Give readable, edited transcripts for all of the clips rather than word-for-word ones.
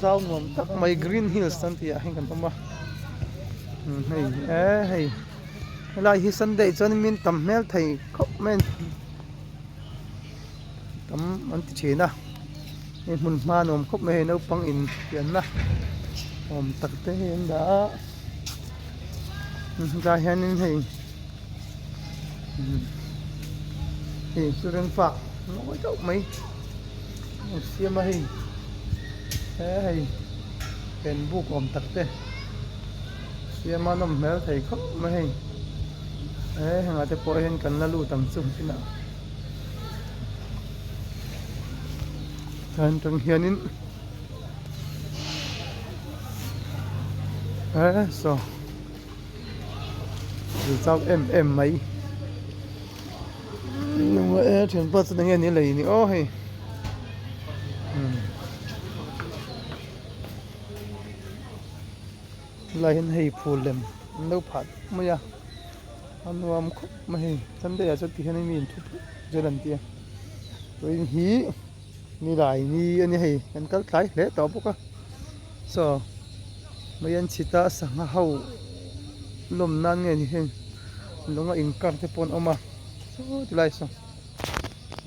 zau nuam tak mai green hills an tih ah hian kan awm a hei e hei helai hi sunday chuan min tam hmel thei khawp mai a ni tam an ti thin a hei hmun hma nuam khawp mai a hei naupang in pianna awm tak te hi an dah a hetlai hianin hei hei children park mawi deuh mai an siam a hei he hei pen buk awm tak te siam a nawm hmel thei khawp mai hei he hengah te pawh hian kan la lut ang chu inah chuan tang hianin he saw. Zu chau em em mai e thianpa chu enge ni lei ni aw hei helai hian hei phul lem an lo phah mai a a nuam khawp mai hei sunday ah chuan tihian mi in thu phut zel an tia tuin hi nilai ni a ni hei an kal tlai hle tawh bawk a. Chaw mai an chhit a sangha ho lawm nan nge ni heng lung a inkar te pawh an awm a saw ti lai saw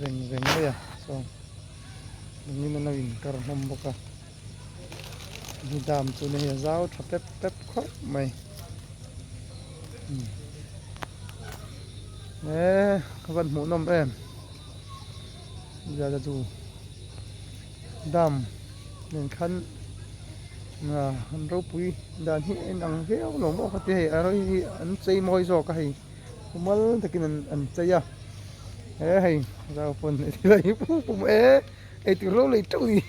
reng reng mai a saw lungin an lo inkar hlawm bawk a ni dam chu ni hei a zau tha pep pep khawp mai eee ka van hmuh nawm em zia chu. Dam nen khan an ropui dan hi a inang viau lo maw ka ti hei a rei hi an chei mawi zawk a hei mumal takin an chei a he hei zau pawn hei pum pum e eitur lo lei teuh a ni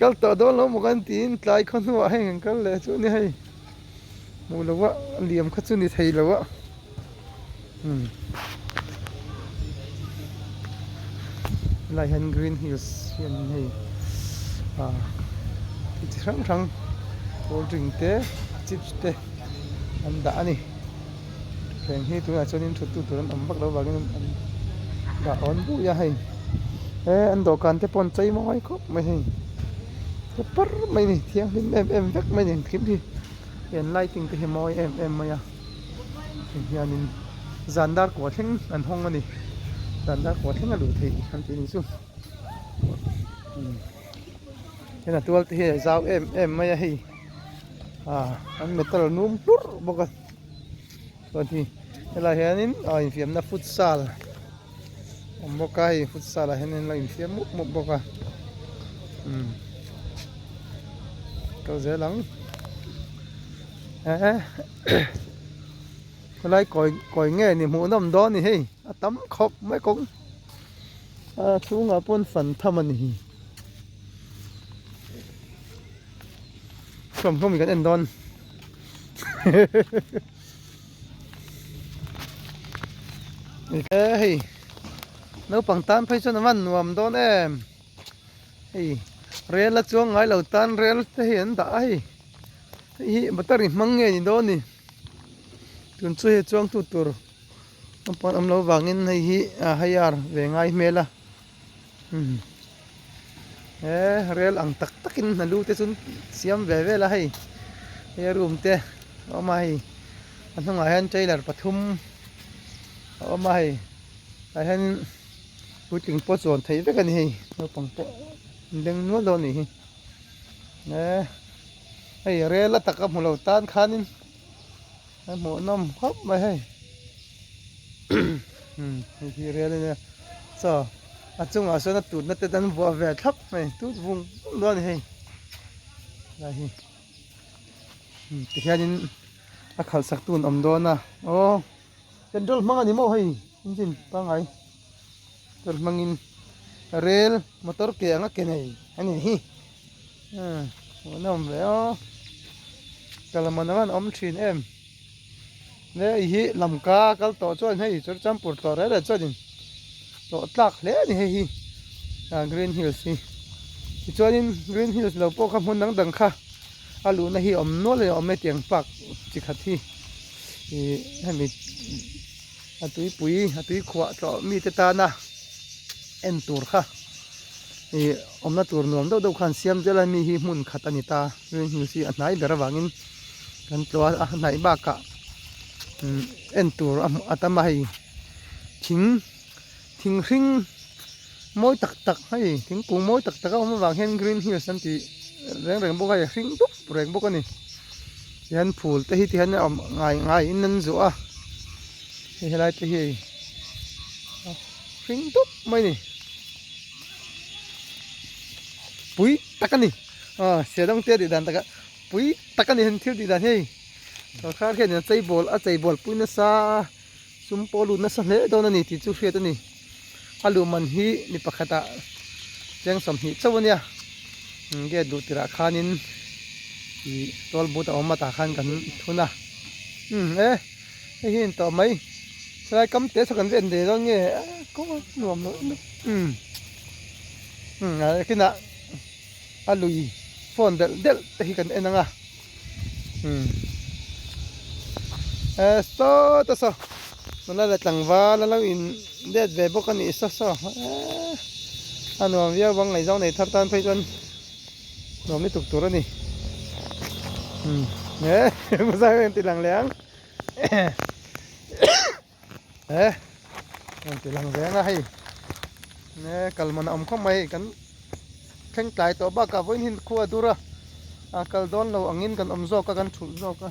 kal tawh dawn lo maw kan tiin tlai khaw hnuah heng an kal leh chu a ni hei hmuh loh a liam kha chu ni thei lo a. Helai hian green hills hian hei ah thil chi hrang hrang cold drink te chips te an dah a ni heng hi tunah chuanin thut tu tur an awm vak loh avangin an dah awn bui a hei he an dawhkan te pawh an chei mawi khawp mai hei te par mai a ni thianghlim em em vek mai a ni engkim hi an lighting te hi a mawi em em mai a. Hianin zan dar kua thleng an hawng a ni zan dar kua thleng a luh theih an tih a ni chu heng a tual te hi a zau em em mai a hei ah an metal num hlurh bawk a chuan hi helaiah hianin a infiamna futsal a awm bawk a hei futsal ah hian an lo infiam mup mup bawk a umm kal zel ang eh. Helai kawi kawi nge ni hmuh nawm dawn ni hei a tam khawp mai kawng a chhungah pawn fan tham a ni hi thawmhnaw kan en dawn e hei naupang tan phei chuan a van nuam dawn em hei rel a chuang ngai lo tan rel te hi an dah a hei. Hei hi battery hmang nge ni dawn ni tun chu hei chuang tu tur naupang awm loh vangin hei hi a hire ve ngai hmel a umm he rel ang tak takin a lu te chu siam ve vel a hei he room te a awm a hei a hnungah hian trailer pathum a awm a hei tah hian puitling pawh chuan theih vek a ni hei naupang pawh an leng nual dawn a nih hi. E hei rel a taka hmu lo tan khanin a hmuh nawm khawp mai hei hei hi rel a nia chaw a chungah sawn a tutna te an vuah ve thlap mai tut vung vung dawn a ni hei helai hi tihianin a khalh sak tu an awm dawn a aw petrol hmang a ni maw hei engine pangngai. Petrol hmangin rel motor ke anga ke nei a ni hi hmuhnawm ve aw kalman a awm thin em le hei hi lamka kal tawh chuan hei churachandpur tawh reng reng chuanin tawh tlak hle a ni hei hi green hills hi tichuanin green hills lo pawh kha hmun dang dang kha a luhna hi a awm nual a ni awm e tiang park chi khat hi ih hemi. A tuipui a tui khuah tlawh mite tana en tur kha Ih awmna tur nuam deuh deuh khan siam zel a mi hi hmun khat a ni ta green hills hi a hnai ber avangin kan tlawh a a hnaih bakah umm en tur a hmuh a tam a hei thing thing hring mawi tak tak hei thingkung mawi tak tak a awm avang hian green hills an tih reng reng bawk a hei a hring dup reng bawk a ni tihian phul te hi tihian a awm ngai ngaiin an zuah a hei helai te hi hei hring dup mai a ni. Pui tak a ni aw siadawng te a tih dan takah pui tak a ni hen thil tih dan hi hei sawrkar hian a chei bawl a chei bawl pui nasa sum pawh a lut nasa hle dawn a ni tih chu hriat a ni a luh man hi mi pakhatah cheng 20 chauh a nia gate duh tirah khanin ih toll booth a awm a tah khan kan thun a umm e hei hi a intawh mai. Helai kam te saw kan va en ve dawn nge a kawng a nuam loh em umm umm a kinah a lui phone delh delh te hi kan en ang a umm eh saw te saw nula leh tlangval a lo in let ve bawk a nih saw saw eh a nuam viau bang ngaihzawng nei thar tan phei chuan nuam lutuk tur a ni umm eh hmasa hian ti lang leh ang. Eh rawn ti lang reng a hei eh kal man a awm khawp mai hei kan thleng tlai tawh bakah vawiin hi khua a dur a a kal dawn lo angin kan awm zawk a kan thulh zawk a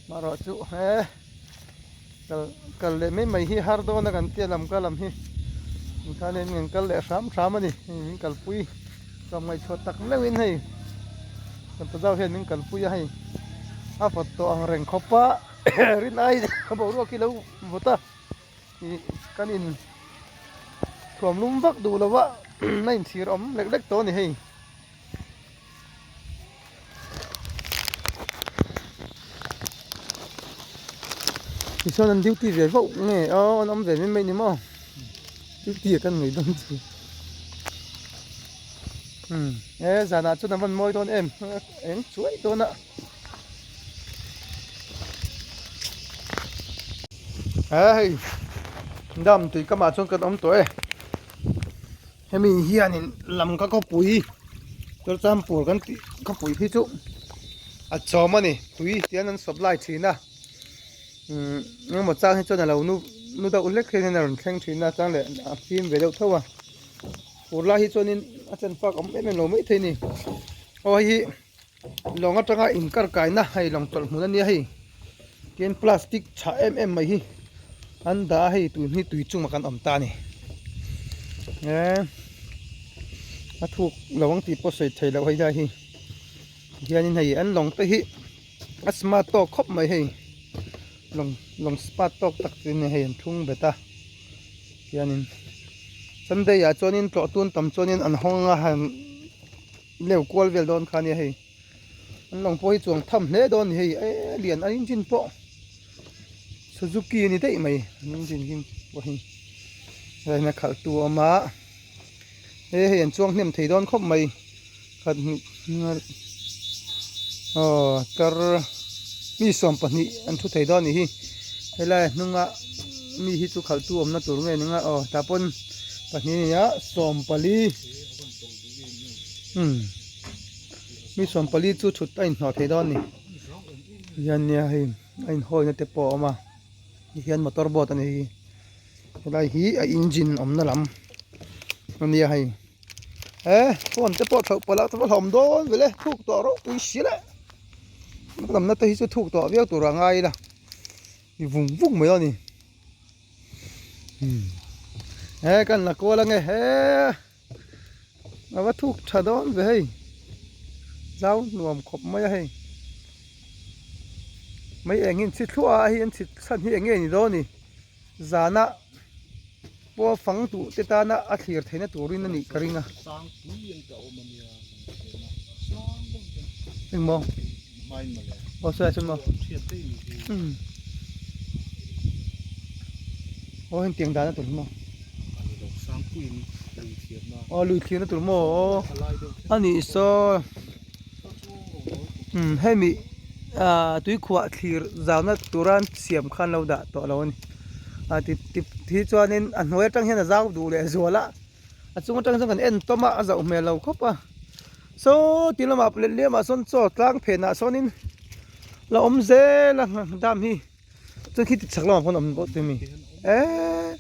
marawh chu eh kal kal leh mai mai hi har dawn a kan tia lam ka lam hi tikhanin kan kal leh hram hram a ni hei min kalpui tlawm ngaihchhuah tak meuhin hei kan pa zau hian min kalpui a hei a vawt tawh ang reng khawp a rin ai boruak hi lo vawt a ih kan in thuam lum vak duh lo a a inchhir awm lek lek tawh a ni hei. Tichuan an duty ve vauh nge aw an awm ve mai mai ni maw duty ah kan ngei dawn chu umm e zanah chuan a van mawi dawn em eng chuai dawn a he hei dam tui kamah chuan kan awm tawh e. Hemi hianin lam ka khawpui Churachandpur kan tih khawpui hi chu a chawm a ni tui tian an supply thin a umm engemaw chang hi chuan a lo nu nu deuh hlek hian a rawn thleng thin a chang leh a fim ve deuh tho a fur lai hi chuanin a chen fak awm em em lo maithei a ni aw hei hi lawng atanga inkar kaina hei lawng tawlh hmun a nia hei tin plastic tha em em mai hi an dah a hei tun hi tui chungah kan awm ta a ni eee a thuk lo ang tih pawh sawi thei loh hei lai hi hianin hei an lawng te hi a smart tawk khawp mai hei lawng lawng smart tawk tak te hi hei an thlung bet a hianin sunday ah chuanin tlawh tun tam chuanin an hawng anga han. Leu kual vel dawn kha ania hei an lawng pawh hi chuang tham hle dawn a ni hei eee lian a engine pawh Suzuki a ni daih mai an engine hi pawh hi helaiah hian khalh tu a awm a he hei an chuang hnem thei dawn khawp mai khat hnih aw car mi 12 an thu thei dawn a nih hi helai hnunga mi hi chu khalh tu awmna tur nge ni ang a aw tah pawn pahnih a ni a 14. Umm mi 14 chu thut a inhnawh thei dawn a ni hian nia hei a inhawina te pawh a awm a tihian motor boat a ni hi helai hi a engine awmna lam a nia hei he phone te pawh thlauh palh a chuan a hlauhawm dawn vele thuk tawh ropui si le lamna te hi chu thuk tawh viau tur a ngai ila ni vung vung mai a ni umm he kan la kual ange he. A va thuk tha dawn ve hei zau nuam khawp mai a hei mai eng hi an chhi thluah a hei an chhi chhan hi eng nge ni dawn ni zana pawh fang duh te tana a thlir theihna turin a nih ka ring a engmaw aw sawi ah sawn maw umm aw hetiang dahna tur hi maw. Aw lui thlirna tur maw aw a nih saw umm hemi ah tuikhuah thlir zauna tura an siam khan lo dah tawh lo a ni ah ti ti hi chuanin a hnuai atang hian a zau duh leh zual a. A chung atang chuan kan en tawm a, a zauh hmel lo khawp a. Saw ti lamah let liamah sawn chaw tlang phenah sawnin la awm zel a dam hi. Chuan khi ti chhak lamah pawn a awm bawk tih mi. Eee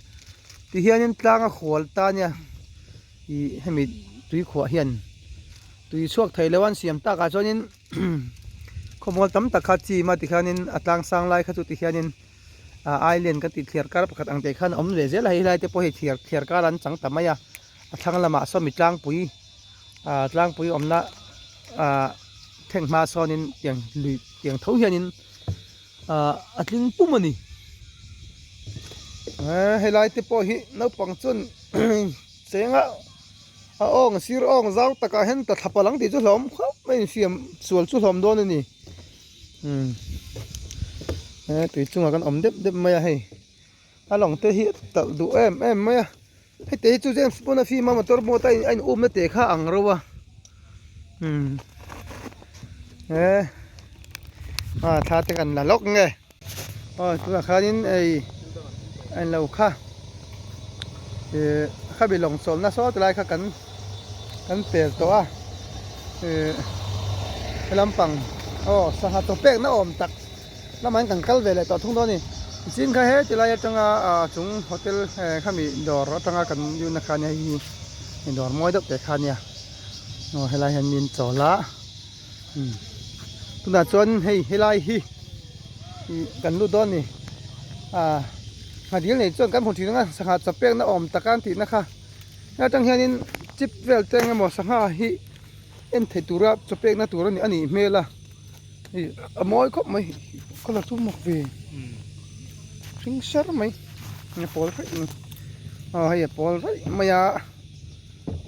ti hianin tlang a hual ta ania ih hemi tui khuah hian tui chhuak thei lo a an siam takah chuanin khawmual tam tak kha chim a tikhianin a tlang sang lai kha chu tikhianin ah island kan tih thliar kar pakhat ang te khan a awm ve zel a hei helai te pawh hei thliar thliar kar an chang ta mai a a thlang lamah saw mi tlangpui ah tlangpui awmna ah thleng hma sawnin tiang lui tiang tho hianin ah a tling pum a ni eh helai te pawh hi naupang chuan cheng a a awng sir awng zau takah hian ta thlap a lang tih chu hlawm khawp mai infiam sual chu hlawm dawn a ni umm he tui chungah kan awm deuh deuh mai a hei a lawng te hi a talh duh em em mai a heti hi chu James Bond a film a motor boat a a in um na teh kha a ang reuh a umm he a thla te kan la lawk nge aw tunah khanin ei a in lo kha ih khabi lawng chawlhna saw ti lai kha kan kan pel tawh a ih he lampang aw sangha chaw pekna awm tak lamah hian kan kal ve leh tawh thung dawn a ni zing kha he ti lai atanga ah chung hotel eh khami dawr atanga kan lut na kha ania hei hi dawr mawi deuh teh kha ania aw helai hian min chawl a umm tunah chuan hei helai hi ih kan lut dawn a ni ah nghadil nei chuan kan hmu thin ang a sangha chaw pekna awm taka an tihna kha helai atang hianin chip vel te eng emaw sangha hi en theih tura chaw pekna tur a ni a nih hmel a ih a mawi khawp mai colour chu mak ve hring ser mai a pawl raih mai aw hei a pawl raih mai a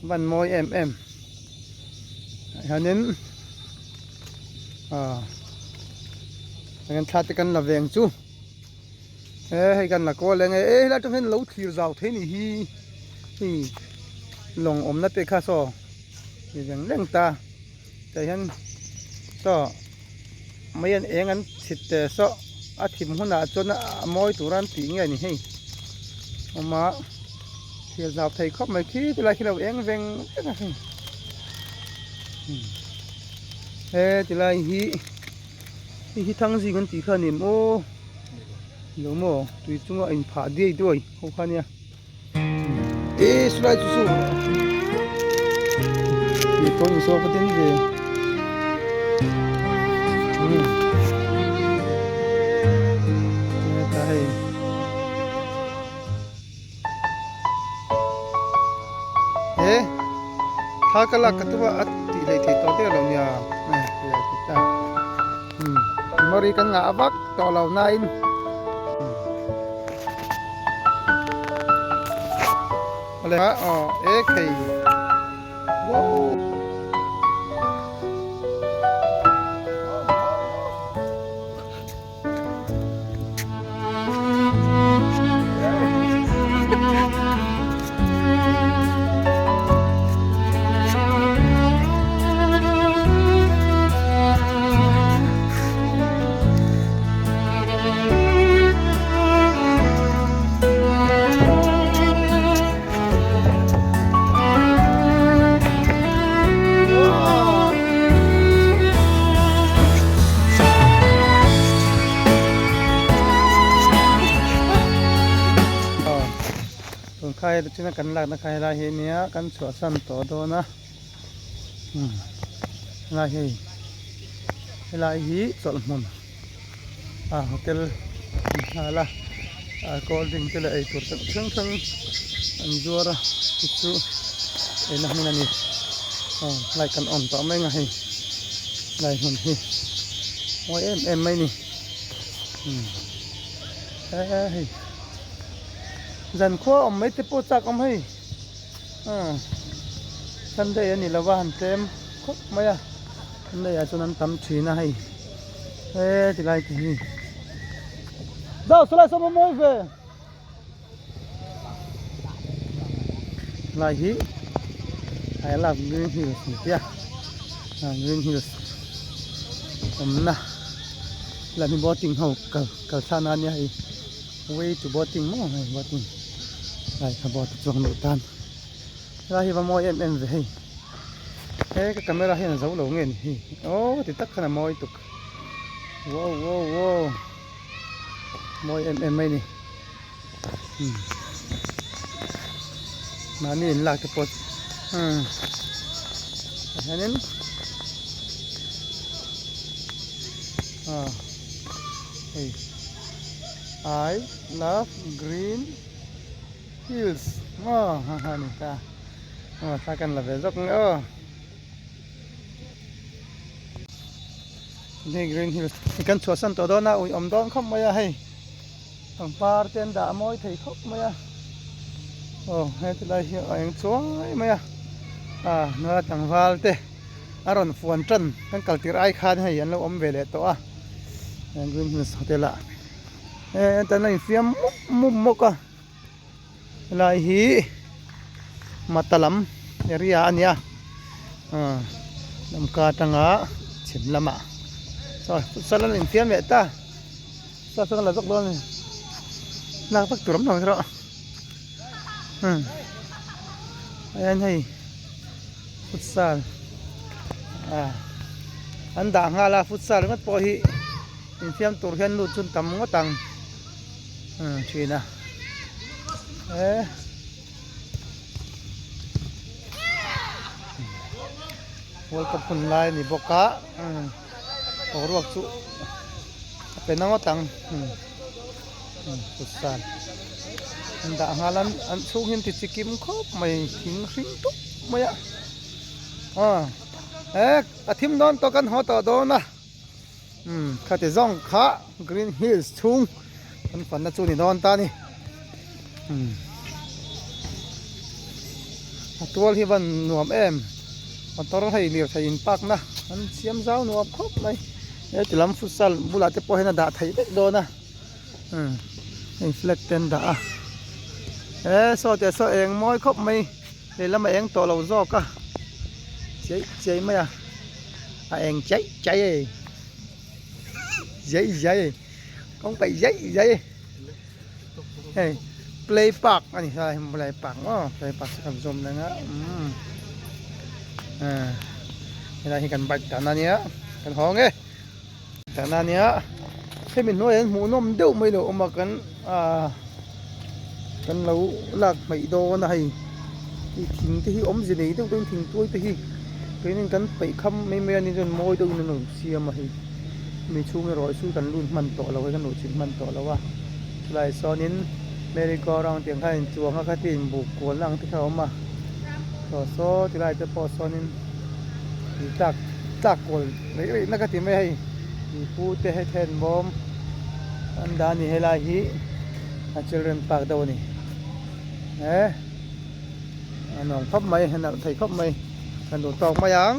van mawi em em tah hianin ah hian thla te kan la ve ang chu he hei kan la kawl eng e helai atang hian lo thlir zau thei a nih hi hei lawng awmna te kha saw ti reng reng ta tah hian saw mai an eng an chhit te saw a thim hunah chuan a mawi tur a an tih nge ni hei awm a thil zau thei khawp mai khi tilai khi lo eng veng veng a hei he tilai hi hei hi thangzing an tih kha a ni maw lo maw tui chunga in phah diai duai ho kha nia. E sulai chu chu ti pawh in saw patin ve ta hei he thla ka lak ka tum a a tih hlei thei tawh der lo nia memory kan ngah vak tawh lo na in. Aw e khei wow. Tun khai china kan lakna kha helai hi nia kan chhuahsan tawh dawn a helai hei helai hi chawlhhmun a hotel an nghal a ah cold drink te leh eitur hrang hrang hrang an zuar a chu chu eina hmun a ni aw light kan on tawh mai ang a hei lai hmun hi mawi em em mai a ni umm he hei zankhua awm mai te pawh chak awm hei ah sunday a ni lova han tlem khawp mai a sunday ah chuan an tam thin a hei. He ti lai te hi Zau salai sawm a mawi ve Lai hi I love Green Hills ni tia Green Hills awmna lam hi boating ho kal kal thla na ania hei way to boating maw hei boating lai kha boat a chuang duh tan. Helai hi va mawi em em ve hei. He ka camera hian a zo lo nge ni hei. Aw ti tak khan a mawi tuk. Wow wow wow. Mawi em em mai ni. Hmm. Mahni in lak te pawh hmm. Hianin ah hei I love green hills maw ha ha ni ta aw thla kan la ve zawk ang aw hei green hills kan chhuahsan tawh dawn a ui awm dawn khawp mai a hei pangpar te an dah mawi thei khawp mai a aw heti lai hi a eng chuai mai a ah nula tlangval te a rawn fuan tan kan kal tirh ai khan hei an lo awm ve leh tawh a green hills hotel ah. He tan a infiam mup mup bawk a helai hi mata lam area a nia ah lamka atanga chhim lamah saw futsal an infiam leh ta futsal chu kan la zawk dawn a ni lak vak tur awm lo erawh umm hian hei futsal ah an dah nghal a futsal ringawt pawh hi. Infiam tur hian lut chu tam ngawt ang thin a e World Cup hun lai a ni bawk a boruak chu a pe na ngawt ang futsal an dah nghal a an chhung hi an ti chikim khawp mai thing hring tup mai a e a thim dawn tawh kan haw tawh dawn a. Umm khati zawng kha green hills chhung kan fanna chu ni dawn ta ni umm a tual hi van nuam em motor hei lirthei in park na an siam zau nuam khawp mai heti lam futsal bulah te pawh hian a dah theih vek dawn a umm hei flag te an dah a he saw teh saw eng mawi khawp mai. Lehlam a eng tawh lo zawk a chiai chiai mai a a eng chiai chiai e zai zai e kawng paih zai zai e hei play park a ni hlai play park maw play park chu kan zawm reng a umm helai hi kan bike dahna ania kan hawng e dahna ania hemi hnuaiah hian hmuhnawm deuh mai lo awm a kan ahh kan lo lak hmaih dawn a hei ih thing te hi awmze nei deuh deuhin thing tuai te hi keinin kan peih kham mai mai a ni chuan mawi deuhin an rawn siam a hei mi chhung erawh chu kan lut hman tawh lo a kan luhchilh hman tawh lo a chulaiah sawnin merry go round tih ang khan inchuang a khatia inbuk kualna ang te kha a awm a saw saw tilai te pawh sawnin tui tlak tlak kual rih rih na ka ti mai a hei. Pu te he then bawm an dah a ni helai hi a children park deuh a ni he a nuam khawp mai a nalh thei khawp mai kan duh tawk mai ang.